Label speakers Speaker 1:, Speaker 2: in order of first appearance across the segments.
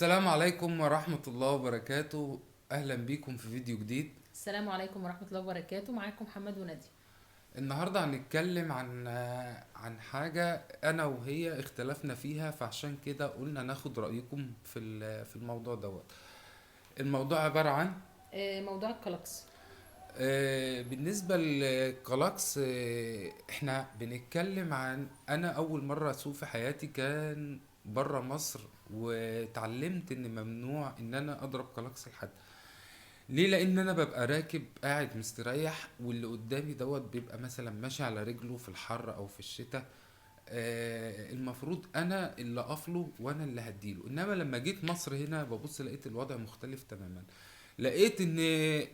Speaker 1: السلام عليكم ورحمة الله وبركاته. أهلا بيكم في فيديو جديد.
Speaker 2: السلام عليكم ورحمة الله وبركاته. معاكم محمد ونادية.
Speaker 1: النهاردة هنتكلم عن حاجة أنا وهي اختلفنا فيها، فعشان كده قلنا ناخد رأيكم في الموضوع دوت. الموضوع عبارة عن
Speaker 2: موضوع الكلاكس.
Speaker 1: بالنسبة للكلاكس، احنا بنتكلم عن انا اول مرة اسوق في حياتي كان برا مصر، واتعلمت ان ممنوع ان انا اضرب كلاكس لحد. ليه؟ لان انا ببقى راكب قاعد مستريح، واللي قدامي دوت بيبقى مثلا ماشي على رجله في الحر او في الشتاء، المفروض انا اللي اقف له وانا اللي هديله. انما لما جيت مصر هنا ببص لقيت الوضع مختلف تماما. لقيت ان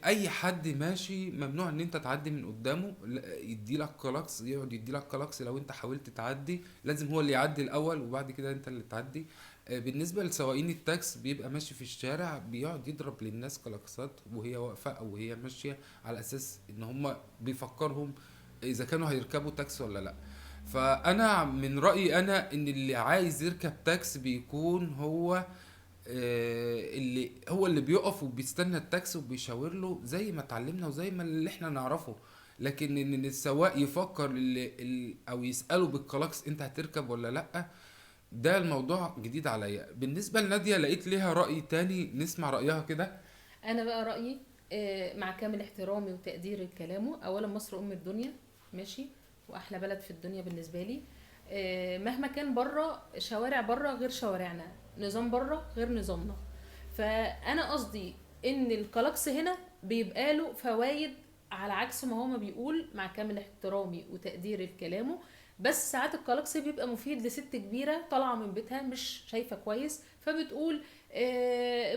Speaker 1: اي حد ماشي ممنوع ان انت تعدي من قدامه، يديلك كلاكس، يقعد يديلك كلاكس. لو انت حاولت تعدي لازم هو اللي يعدي الاول وبعد كده انت اللي تعدي. بالنسبة لسواقين التاكس بيبقى ماشي في الشارع بيقعد يضرب للناس كلاكسات وهي واقفة او وهي ماشية، على اساس ان هم بيفكرهم اذا كانوا هيركبوا تاكس ولا لا. فانا من رأيي انا ان اللي عايز يركب تاكس بيكون هو اللي هو اللي بيقف وبيستنى التاكسي وبيشاور له، زي ما اتعلمنا وزي ما اللي احنا نعرفه. لكن ان السواق يفكر اللي او يسأله بالكلاكس انت هتركب ولا لا، ده الموضوع جديد عليا. بالنسبة لنادية لقيت ليها رأي تاني، نسمع رأيها كده.
Speaker 2: انا بقى رأيي، مع كامل احترامي وتقديري لكلامه، اولا مصر ام الدنيا، ماشي، واحلى بلد في الدنيا بالنسبة لي. مهما كان بره، شوارع بره غير شوارعنا، نظام بره غير نظامنا. فانا قصدي ان الكلاكس هنا بيبقى له فوايد على عكس ما هو ما بيقول، مع كامل احترامي وتقديري لكلامه. بس ساعات الكلاكس بيبقى مفيد لست كبيرة طالعه من بيتها مش شايفه كويس، فبتقول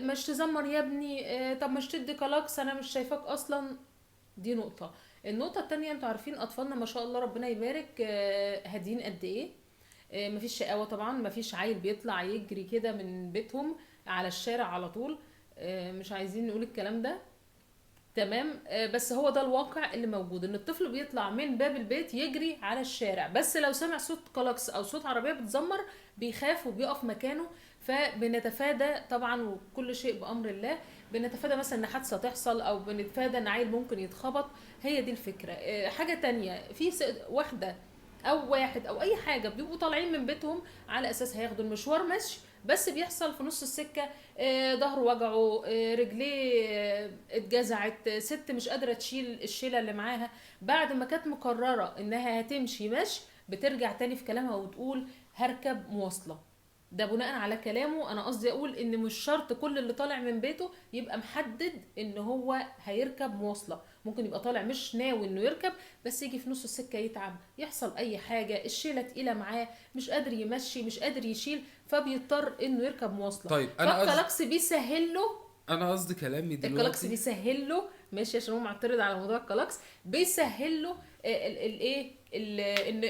Speaker 2: مش تزمر يا ابني، طب مش تدي كلاكس، انا مش شايفاك اصلا. دي نقطة. النقطة التانية، انتوا عارفين اطفالنا ما شاء الله ربنا يبارك، هاديين قد ايه، مفيش شقاوة طبعا، مفيش عيل بيطلع يجري كده من بيتهم على الشارع على طول، مش عايزين نقول الكلام ده، تمام. بس هو ده الواقع اللي موجود، ان الطفل بيطلع من باب البيت يجري على الشارع، بس لو سمع صوت كلاكس او صوت عربية بتزمر بيخاف وبيقف مكانه. فبنتفادى طبعا، وكل شيء بامر الله، بنتفادى مثلا ان حادثه تحصل، او بنتفادى ان عيل ممكن يتخبط. هي دي الفكرة. حاجة تانية، في واحدة او واحد او اي حاجة بيبقوا طالعين من بيتهم على اساس هياخدوا المشوار مشي، بس بيحصل في نص السكة، ظهره وجعه، رجليه، اتجزعت، ست مش قادرة تشيل الشيله اللي معاها، بعد ما كانت مقررة انها هتمشي مشي بترجع تاني في كلامها وتقول هركب مواصلة. ده بناء على كلامه. انا قصدي اقول ان مش شرط كل اللي طالع من بيته يبقى محدد ان هو هيركب مواصلة، ممكن يبقى طالع مش ناوي انه يركب، بس يجي في نص السكة يتعب، يحصل اي حاجة، الشيله تقيلة معاه، مش قادر يمشي، مش قادر يشيل، فبيضطر انه يركب مواصلة.
Speaker 1: طيب انا قصدي،
Speaker 2: فالكلاكس بيسهل له،
Speaker 1: انا قصدي كلامي
Speaker 2: الكلاكس
Speaker 1: دلوقتي
Speaker 2: بيسهل له، ماشي، عشان هو معترض على موضوع الكلاكس، بيسهل له الايه،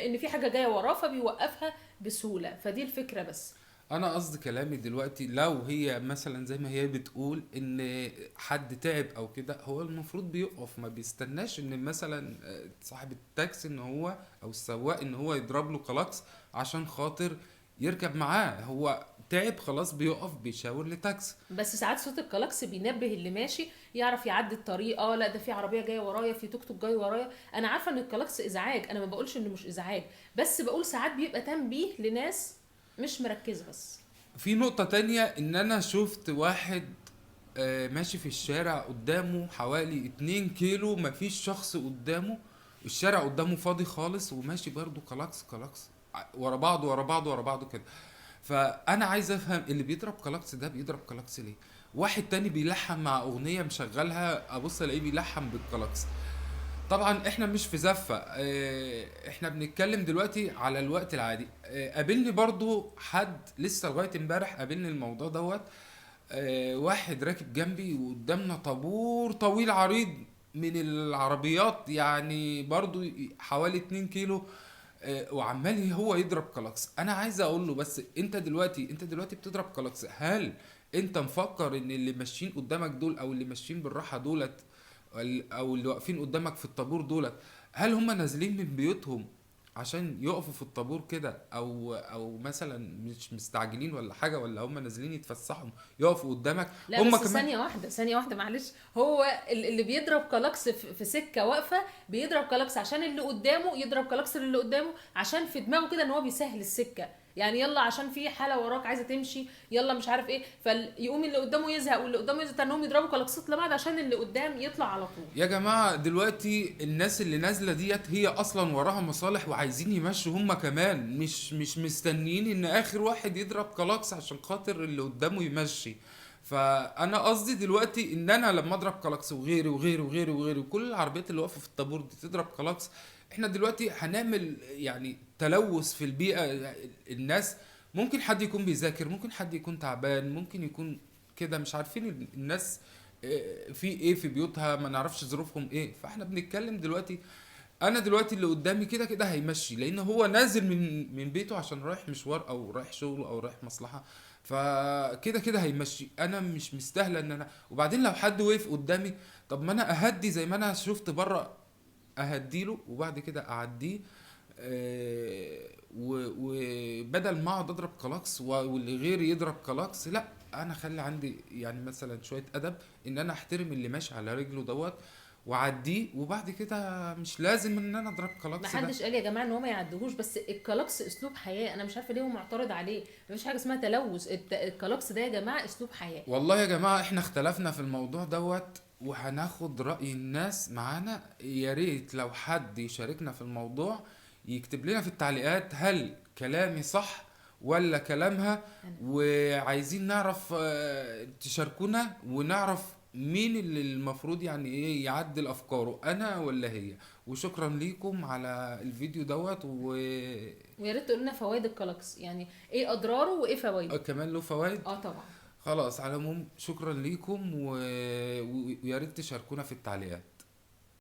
Speaker 2: ان في حاجة جاية وراه فبيوقفها بسهولة. فدي الفكرة بس.
Speaker 1: انا قصدي كلامي دلوقتي، لو هي مثلا زي ما هي بتقول ان حد تعب او كده، هو المفروض بيقف، ما بيستناش ان مثلا صاحب التاكسي ان هو او السواق ان هو يضرب له كلاكس عشان خاطر يركب معاه. هو تعب خلاص بيقف بيشاور لتاكسي.
Speaker 2: بس ساعات صوت الكلاكس بينبه اللي ماشي، يعرف يعدي الطريق، لا ده في عربية جاية ورايا، في توك توك جاي ورايا. انا عارفه ان الكلاكس ازعاج، انا ما بقولش انه مش ازعاج، بس بقول ساعات بيبقى تنبيه لناس مش مركزه. بس
Speaker 1: في نقطة تانية، ان انا شفت واحد ماشي في الشارع قدامه حوالي 2 كيلو مفيش شخص قدامه، الشارع قدامه فاضي خالص، وماشي برضو كلاكس كلاكس ورا بعض ورا بعض ورا بعض كده. فانا عايز افهم اللي بيضرب كلاكس ده بيضرب كلاكس ليه؟ واحد تاني بيلحن مع اغنية مشغلها، ابص الاقيه بيلحن بالكلاكس. طبعا احنا مش في زفة، احنا بنتكلم دلوقتي على الوقت العادي. قابلني برضو حد لسه لغاية امبارح قابلني الموضوع دوت، واحد راكب جنبي وقدامنا طابور طويل عريض من العربيات، يعني برضو حوالي 2 كيلو، وعمال هو يضرب كلاكس. انا عايز اقول له بس انت دلوقتي بتضرب كلاكس، هل انت مفكر ان اللي ماشيين قدامك دول او اللي ماشيين بالراحة دولت او اللي واقفين قدامك في الطابور دولت، هل هم نازلين من بيوتهم عشان يقفوا في الطابور كده، او مثلا مش مستعجلين ولا حاجة، ولا هم نازلين يتفسحوا يقفوا قدامك.
Speaker 2: لا
Speaker 1: هم
Speaker 2: بس
Speaker 1: كمان
Speaker 2: ثانية واحدة، ثانية واحدة معلش، هو اللي بيضرب كلاكس في سكة واقفة بيضرب كلاكس عشان اللي قدامه يضرب كلاكس للي قدامه، عشان في دماغه كده ان هو بيسهل السكة، يعني يلا عشان في حالة وراك عايزة تمشي، يلا مش عارف ايه، فيقوم اللي قدامه يزهق واللي قدامه يزهق، انهم يضربوا كلاكسات لبعض عشان اللي قدام يطلع على طول.
Speaker 1: يا جماعة دلوقتي الناس اللي نازلة ديت هي اصلا وراها مصالح وعايزين يمشوا هم كمان، مش مستنيين ان اخر واحد يضرب كلاكس عشان خاطر اللي قدامه يمشي. فانا قصدي دلوقتي ان انا لما اضرب كلاكس وغيري وغيري وغيري وغيري وكل العربيات اللي واقفة في الطابور دي تضرب كلاكس، احنا دلوقتي هنعمل يعني تلوث في البيئة. الناس ممكن حد يكون بيذاكر، ممكن حد يكون تعبان، ممكن يكون كده، مش عارفين الناس في ايه في بيوتها، ما نعرفش ظروفهم ايه. فاحنا بنتكلم دلوقتي، انا دلوقتي اللي قدامي كده كده هيمشي، لان هو نازل من بيته عشان رايح مشوار او رايح شغله او رايح مصلحة، فكده كده هيمشي. انا مش مستاهلة ان انا، وبعدين لو حد وقف قدامي طب ما انا اهدي زي ما انا شفت بره، اهديله وبعد كده اعديه، وبدل ما اقعد اضرب كلاكس واللي غيري يضرب كلاكس، لا انا اخلي عندي يعني مثلا شوية ادب ان انا احترم اللي ماشي على رجله دوت واعديه، وبعد كده مش لازم ان انا اضرب كلاكس. ده
Speaker 2: محدش قال يا جماعة ان هو ما يعديهوش، بس الكلاكس اسلوب حياة، انا مش عارفه ليه هو معترض عليه، مفيش حاجة اسمها تلوث، الكلاكس ده يا جماعة اسلوب حياة.
Speaker 1: والله يا جماعة احنا اختلفنا في الموضوع دوت، وهناخد رأي الناس معانا. يا ريت لو حد يشاركنا في الموضوع يكتب لنا في التعليقات هل كلامي صح ولا كلامها، وعايزين نعرف، تشاركونا ونعرف مين اللي المفروض يعني ايه يعدل افكاره، انا ولا هي. وشكرا ليكم على الفيديو دوت،
Speaker 2: ويا ريت تقول لنا فوائد الكلاكس، يعني ايه اضراره وايه فوائده.
Speaker 1: كمان له فوائد.
Speaker 2: طبعا.
Speaker 1: خلاص، على العموم شكرا ليكم، ويا ريت تشاركونا في التعليقات.